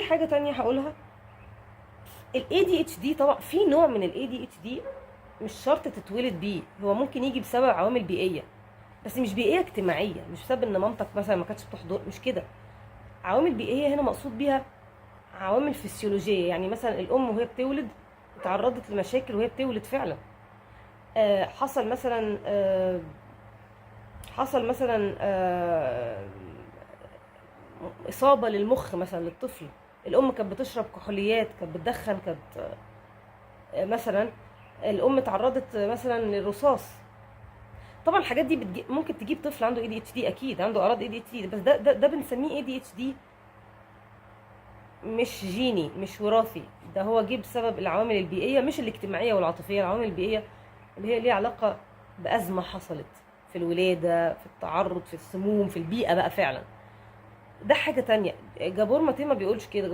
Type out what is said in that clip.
حاجة تانية هقولها، ال ADHD طبعا في نوع من ال ADHD مش شرط تتولد بيه، هو ممكن يجي بسبب عوامل بيئيه، بس مش بيئية اجتماعيه، مش بسبب ان مامتك مثلا ما كانتش بتحضر، مش كده. عوامل بيئية هنا مقصود بيها عوامل فسيولوجيه، يعني مثلا الام وهي بتولد اتعرضت لمشاكل وهي بتولد فعلا، حصل مثلا اصابه للمخ مثلا للطفل، الام كانت بتشرب كحوليات، كانت بتدخن، كانت مثلا الام اتعرضت مثلا للرصاص. طبعا الحاجات دي ممكن تجيب طفل عنده ADHD، اكيد عنده اعراض ADHD، بس ده بنسميه ADHD مش جيني، مش وراثي، ده هو جه بسبب العوامل البيئية، مش الاجتماعية والعاطفيه، العوامل البيئية اللي هي ليها علاقة بازمه حصلت في الولادة، في التعرض، في السموم، في البيئة بقى فعلا. ده حاجة تانية. جابور ماتيه ما بيقولش كده.